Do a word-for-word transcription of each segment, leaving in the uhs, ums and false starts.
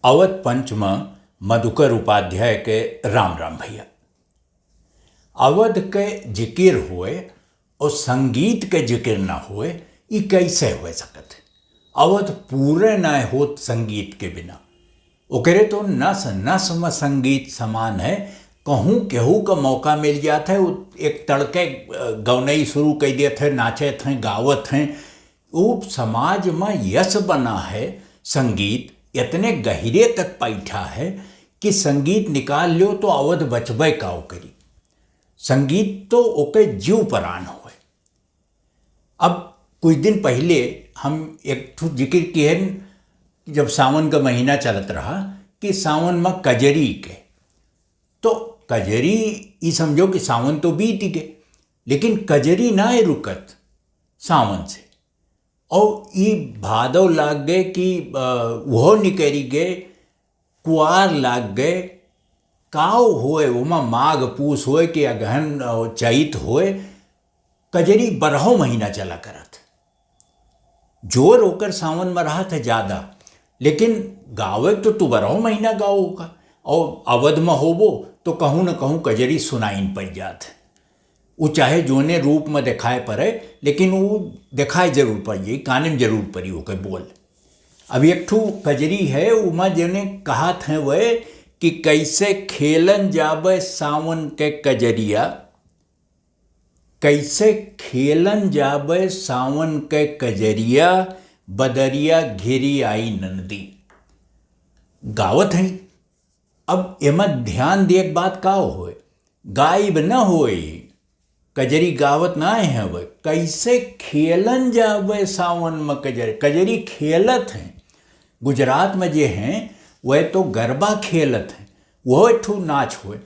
अवध पंच म मधुकर उपाध्याय के राम राम भइया। अवध के जिकिर होए और संगीत के जिकिर ना होए, ई कैसे हो सकत है? अवध पूरे ना होत संगीत के बिना। ओकरे तो नस नस म संगीत समान है। कहूँ केहू का मौका मिल जात है, उ एक तड़के, अ, गवनई शुरू कर देत है, नाचत हैं, गावत हैं। उ समाज म यश बना है संगीत, इतने गहिरे तक पैठा है कि संगीत निकाल लो तो अवध बचबे का ओकरी। संगीत तो ओके जीव परान होए। अब कुछ दिन पहिले हम एक ठो जिकिर किहेन, जब सावन का महीना चलत रहा, कि सावन म कजरी के, तो कजरी ई समझो कि सावन तो बीत गए, लेकिन कजरी ना है रुकत सावन से। और ई भादव लाग गए कि, अ, उहो निकरी गए, कुआर लाग गए, काव होए, ओमा माघ पूस होए कि अगहन, अ, चैत होए, कजरी बारहो महीना चला करत। जोर ओकर सावन म रहत है ज्यादा, लेकिन गावे तो तू बारहो महीना गाओ ओका, और अवध म होबो तो कहूँ न कहूँ कजरी सुनाइन पड़ जात है। उ चाहे जोने रूप म देखाए पड़े, लेकिन उ देखाए जरूर पड़ जाई, काने म जरूर पड़ी ओकर बोल। अब एक ठो कजरी है, उमा जने कहत हैं वह कि कैसे खेलन जाबे सावन के कजरिया, कैसे खेलन जाबे सावन के कजरिया, बदरिया घेरी आई ननदी। गावत हैं। अब एमा ध्यान दिए के बात का होए, गायब न होए, कजरी गावत ना है वह, कैसे खेलन जाबे सावन म कजरी, कजरी खेलत हैं। गुजरात म जे हैं वह तो गरबा खेलत हैं, वह एक ठो नाच होए,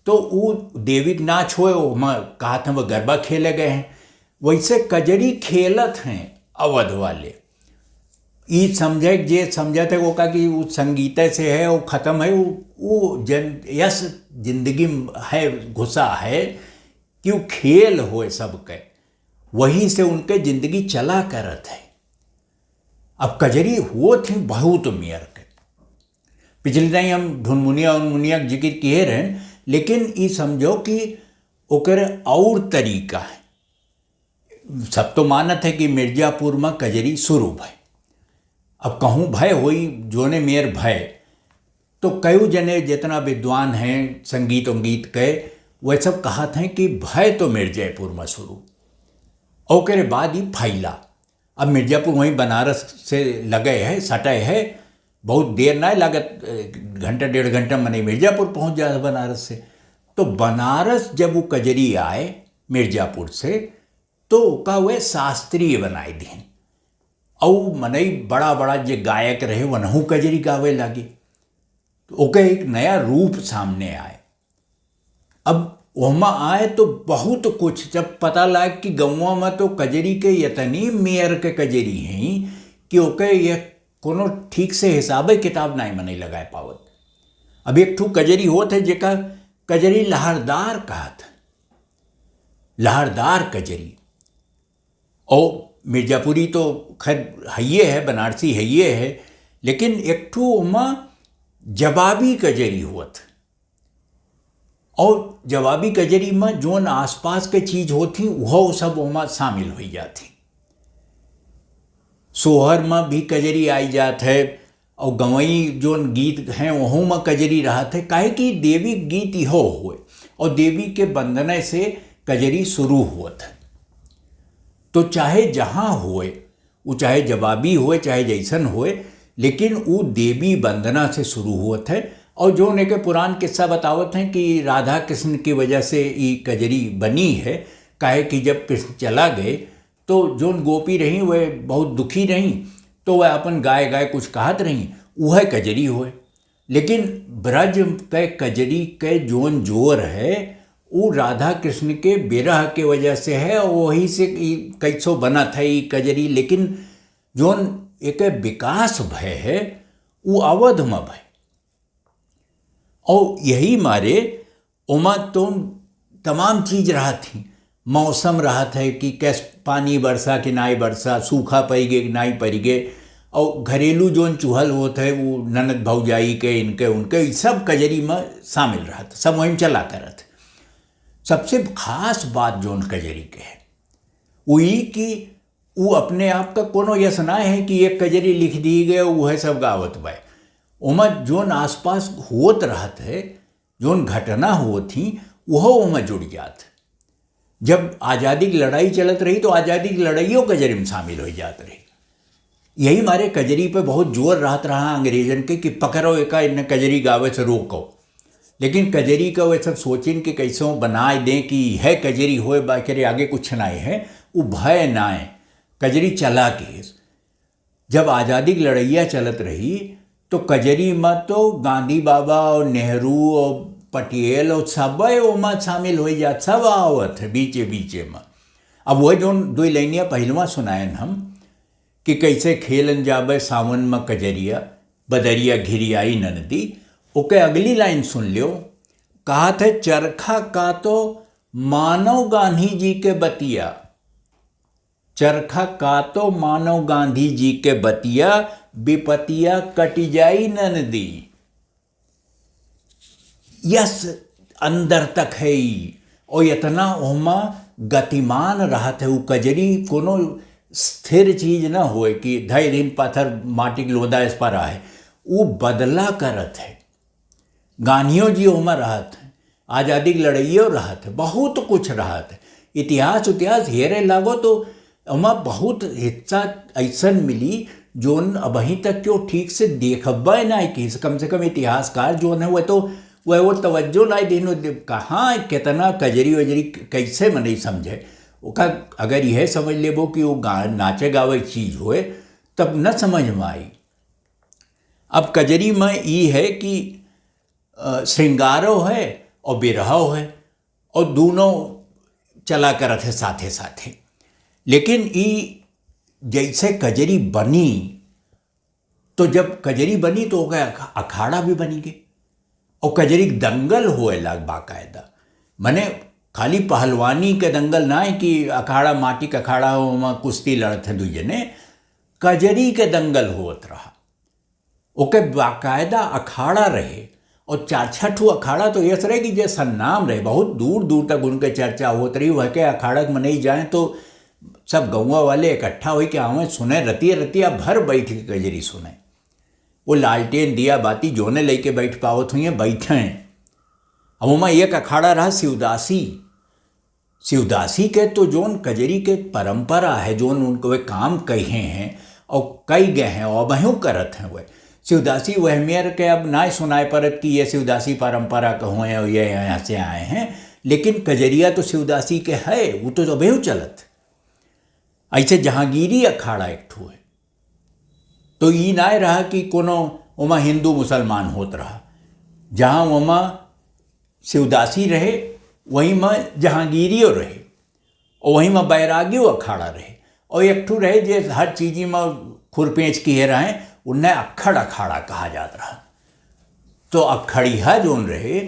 तो उ देवी के नाच होए, ओमा कहत हैं वह गरबा खेले गए हैं, वैसे कजरी खेलत हैं अवध वाले। ई समझे, जे समझत है ओका कि उ संगीते से है, उ खत्म है, उ, उ जन यस जिंदगी म है, घुसा है कि उ खेल होए सबके, वही से उनके जिंदगी चला करत है। अब कजरी होत ही बहुत मेर के। पिछले दाई हम ढुनमुनिया उनमुनिया के जिक्र किए रहे, लेकिन ई समझो कि ओकर और तरीका है। सब तो मानत है कि मिर्जापुर म कजरी शुरू भय। अब कहूँ भय होई, जोने मेर भय, तो कयू जने जितना विद्वान हैं संगीत उंगीत के, वह सब कहत हैं कि भय तो मिर्जापुर म शुरू, ओकरे बाद ही फैला। अब मिर्जापुर वहीं बनारस से लगे है, सटे है, बहुत देर ना लागत, घंटा डेढ़ घंटा मने मिर्जापुर पहुँच जाए बनारस से। तो बनारस जब वो कजरी आए मिर्जापुर से, तो ओका वह शास्त्रीय बनाए दीन। और मनई बड़ा बड़ा जे गायक रहे, वनहू कजरी गावे लागे। तो ओके एक नया रूप सामने आए। अब ओहमा आए तो बहुत कुछ, जब पता लाग कि गौवा में तो कजरी के इतनी मेर के कजरी हैं कि ओके ये कोनो ठीक से हिसाबे किताब नाई मनई लगाए पावत। अब एक ठो कजरी होत है जेका कजरी लहरदार कहत है, लहरदार कजरी। और मिर्जापुरी तो खैर हइये है, बनारसी हइये है, लेकिन एक ठो ओमा जवाबी कजरी होत है। और जवाबी कजरी में जोन आसपास के चीज होत ही, वह सब ओमा शामिल हो जात ही। सोहर में भी कजरी आई जात है, और गंवई जोन गीत हैं, वहू में कजरी रहत है, काहे कि देवी गीत इहो होए, और देवी के वंदना से कजरी शुरू होत है। तो चाहे जहाँ होए, उ चाहे जवाबी होए, चाहे जैसन होए, लेकिन उ देवी वंदना से शुरू होत है। और जोन एके पुरान किस्सा बतावत हैं कि राधा कृष्ण की वजह से ई कजरी बनी है, काहे कि जब कृष्ण चला गए, तो जोन गोपी रही, वह बहुत दुखी रही, तो वह अपन गाय गाय कुछ कहत रही, वह कजरी होए। लेकिन ब्रज के कजरी के जोन जोर है, उ राधा कृष्ण के विरह के वजह से है, वही से ई कैसो बनत है ई कजरी। लेकिन जोन एक विकास भय है, उ अवध में भय। और यही मारे ओमा तो तमाम चीज रहत ही, मौसम रहत है कि कैस पानी बरसा कि नाई बरसा, सूखा पड़ गए कि नाई पड़ गए, और घरेलू जौन चुहल होत है, वो ननद भौजाई के, इनके, उनके, ई सब कजरी में शामिल रहत, सब वहीं चला करत। सबसे खास बात जौन कजरी के है, वो ई कि वो अपने आप का कोनो यस ना है कि एक कजरी लिख दी गए, वो है सब गावत बा। ओमा जौन आसपास होत रहत है, जौन घटना होत ही, वह ओमा जुड़ जात। जब आज़ादी की लड़ाई चलत रही, तो आज़ादी की लड़ाइयों कजरी में शामिल हो जात रही। यही मारे कजरी पे बहुत जोर रहत रहा अंग्रेजन के कि पकड़ो एका, इन्हें कजरी गावे से रोको। लेकिन कजरी का वे सब सोचिन कि कैसे बनाए दें कि यह कजरी होए, बाकी आगे कुछ नाई है, वो भय नाई। कजरी चला के जब आज़ादी की लड़ैया चलत रही, तो कजरी में तो गांधी बाबा और नेहरू और पटेल और सब ओमा शामिल हो जात, सब आवत है बीचे बीचे में। अब वह जौन दो लाइनिया पहलवा सुनायन हम कि कैसे खेलन जाबे सावन में कजरिया, बदरिया घिरियाई ननदी, ओके अगली लाइन सुन लियो। कहत है, चरखा कातो मानो गांधी जी के बतिया, चरखा कातो मानो गांधी जी के बतिया, बिपतिया कटि जाई ननदी। यस अंदर तक है ई, और इतना ओमा गतिमान रहत है। उ कजरी कोनो स्थिर चीज न होए कि धई दिन पाथर माटी के लोदा इस पर आहे, उ बदला करत है। गांधियो जी ओमा रहत हैं, आज़ादी के लड़ाइयो रहत है, बहुत कुछ रहत है। इतिहास उतिहास हेरे लागो तो ओमा बहुत हिस्सा ऐसन मिली जोन अबहीं तक क्यों ठीक से देखबे ना किस। कम से कम इतिहासकार जोन है वह तो वह वो तवज्जो ना दिन, कहाँ कितना कजरी वजरी कैसे मनई समझे। ओका अगर यह समझ लेबो कि वो गा नाचे गावे चीज होए, तब न समझ में आई। अब कजरी में ई है कि अ, श्रृंगारो है और बिरहो है, और दोनों चला करत है साथे साथे। लेकिन ई जैसे कजरी बनी, तो जब कजरी बनी तो ओके अख-, अखाड़ा भी बनी गए, और कजरी के दंगल होए लाग बाकायदा। मने खाली पहलवानी के दंगल ना है कि अखाड़ा, माटी के अखाड़ा, ओमा कुश्ती लड़त हैं दुई जने, कजरी के दंगल होत रहा। ओके बाकायदा अखाड़ा रहे, और चार छह ठो अखाड़ा तो यस रहे कि जे सन्नाम रहे, बहुत दूर दूर तक उनके चर्चा होत रही। वह के अखाड़ा के मनई जाए तो सब गौवा वाले इकट्ठा होई के आवे सुने, रतिया रतिया भर बैठ के कजरी सुने। वो लालटेन दिया बाती जोने लेके बैठ पावत हुई बैठे। अब ओमा एक अखाड़ा रहा शिवदासी। शिवदासी के तो जोन कजरी के परंपरा है, जोन उनको वे काम कहे हैं और कई गए हैं और अबहूँ करत हैं वे। शिवदासी वह मेर के अब ना सुनाए परत कि ये शिवदासी परंपरा के हुए और ये यहाँ से आए हैं, लेकिन कजरिया तो शिवदासी के है, वो तो अबहूँ चलत। ऐसे जहांगीरी अखाड़ा एक ठो है, तो ई ना रहा कि कोनो ओमा हिंदू मुसलमान होत रहा, जहाँ ओमा शिवदासी रहे, वहीं में जहांगीरियो रहे, और वहीं में बैरागियो अखाड़ा रहे, और एक ठो रहे जे हर चीजी में खुरपेंच किए रहे, उन्हें अक्खड़ अखाड़ा कहा जात रहा। तो अक्खड़िया जोन रहे,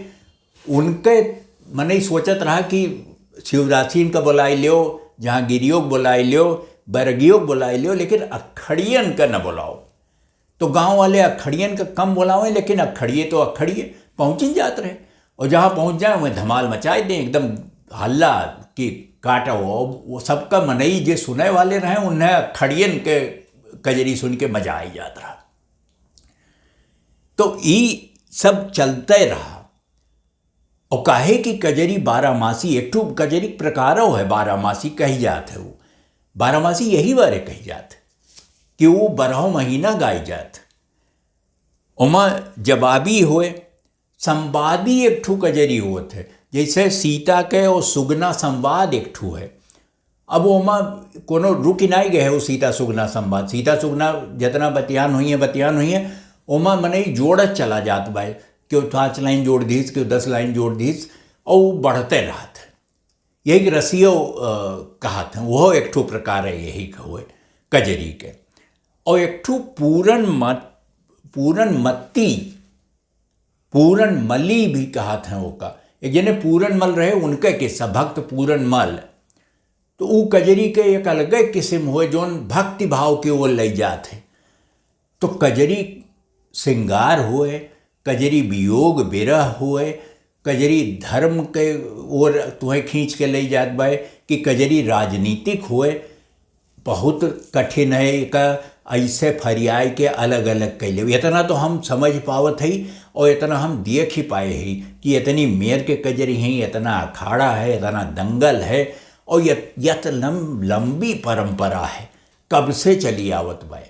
उनके मनई सोचत रहा कि शिवदासी इनका बुलाई लियो, जहांगीरियो के बुलाई लियो, बैरगियो के बुलाई लियो, लेकिन अक्खड़ियन का न बुलाओ। तो गांव वाले अक्खड़ियन का कम बुलावे, लेकिन अक्खड़िए तो अक्खड़िए पहुँचिन जात रहे, और जहाँ पहुँच जाए वहीं धमाल मचाए दें, एकदम हल्ला कि काटा हो। वो सबका मनई जे सुने वाले रहे, उन्हें अक्खड़ियन के कजरी सुन के मजा आई जात रहा। तो ई सब चलते रहा। और काहे कि कजरी बारहमासी, एक ठो कजरी प्रकारो है, बारहमासी कही जात है। वो बारहमासी यही बारे कही जात है कि वो बारह महीना गाई जात। ओमा जवाबी होए, संवादी एक ठो कजरी होत है, जैसे सीता के और सुगना संवाद एक ठो है। अब ओमा कोनो रुकि नाई गए हो सीता सुगना संवाद। सीता सुगना जितना बतियान हुई है, बतियान हुई है, ओमा मनई जोड़त चला जात बा। क्यों पाँच लाइन जोड़ दीस, क्यों दस लाइन जोड़ दीस, और वो बढ़ते रहत है। यही रसियो, अ, कहत हैं, वो एक ठो प्रकार है यही कहुए कजरी के। और एक ठो पूरन मत, पूरन मत्ती, पूरन मली भी कहत हैं ओका। एक जने पूरन मल रहे, उनके किस्सा, भक्त पूरन मल। तो ऊ कजरी के एक अलगे किस्म होए, जौन भक्ति भाव के ओर लई जात है। तो कजरी सिंगार होए, कजरी वियोग विरह होए, कजरी धर्म के ओर तुहें खींच के ले जात बाए कि कजरी राजनीतिक होए, बहुत कठिन है एका ऐसे फरियाए के अलग-अलग कैले। इतना तो हम समझ पावत हई और इतना हम देख ही पाए हई कि इतनी मेर के कजरी हैं, इतना अखाड़ा है, इतना दंगल है और यत-, यत लम-, लंबी परंपरा है, कब से चली आवत बाए।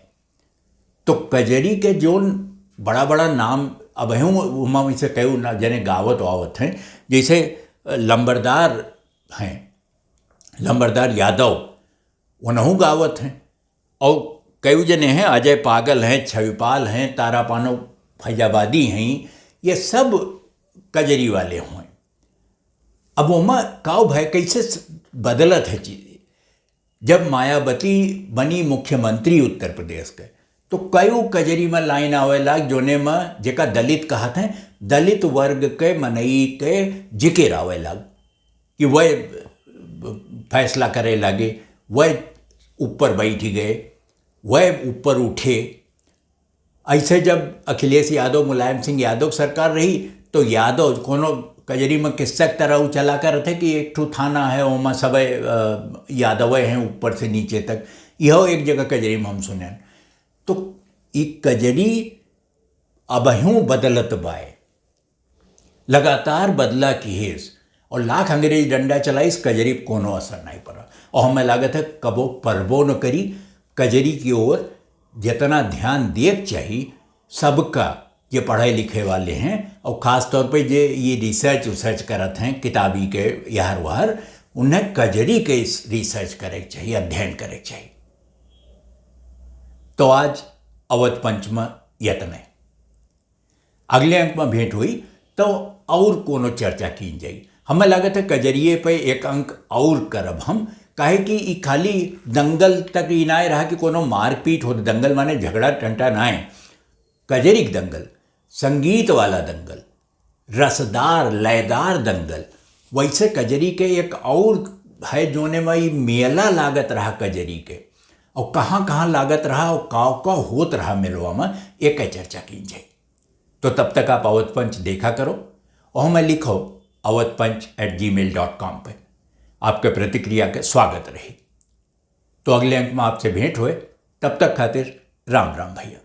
तो कजरी के जोन बड़ा-बड़ा नाम अबहूँ उमा में से कई ना जने गावत वावत हैं, जैसे लंबरदार हैं, लंबरदार यादव, उनहूँ गावत हैं। और कई जने हैं, अजय पागल हैं, छविपाल हैं, तारा पानो फैजाबादी हैं, ये सब कजरी वाले हुए। अब ओमा काव भय कैसे स-, बदलत है चीज। जब मायावती बनी मुख्यमंत्री उत्तर प्रदेश के, तो कई कजरी में लाइन आवे लाग, जोने में जेका दलित कहत हैं, दलित वर्ग के मनई के जिक्र आवे लाग कि वह फैसला करे लागे, वह ऊपर बैठ गए, वह ऊपर उठे। ऐसे जब अखिलेश यादव, मुलायम सिंह यादव सरकार रही, तो यादव कोनो कजरी में किस्सा की तरह उ चला करत है कि एक ठो थाना है, ओमा सब, अ, यादवे हैं ऊपर से नीचे तक। यह एक जगह कजरी में हम सुने। तो ई कजरी अबहूँ बदलत बाए, लगातार बदला किहेस और लाख अंग्रेज डंडा चलाइस, कजरी पे कोनो असर नहीं पड़ा। और हमें लागत है कबो परबो न करी। कजरी की ओर जितना ध्यान दिए के चाही सबका, जे पढ़े लिखे वाले हैं और खास तौर पे जे ये रिसर्च उसर्च करत हैं किताबी के यहर वहर, उन्हें कजरी के इस रिसर्च करे के चाहिए, अध्ययन करे के चाहिए। तो आज अवध पंचमा यतने। अगले अंक में भेंट हुई तो और कोनो चर्चा कीन जाई। हमें लागत है कजरिए पे एक अंक और करब हम, काहे कि ई खाली दंगल तक ई नाय रहा कि कोनो मारपीट होत, दंगल माने झगड़ा टंटा नाय, कजरी के दंगल, संगीत वाला दंगल, रसदार लयदार दंगल। वैसे कजरी के एक और है जोने में ई मेला लागत रहा कजरी के, और कहाँ कहाँ लागत रहा और काव काव होत रहा मेलवा में, एक चर्चा कीन जाई। तो तब तक आप अवध पंच देखा करो और हमें लिखो अवध पंच at gmail dot com पे। आपके प्रतिक्रिया के स्वागत रही। तो अगले अंक में आपसे भेंट हुए, तब तक खातिर राम राम भैया।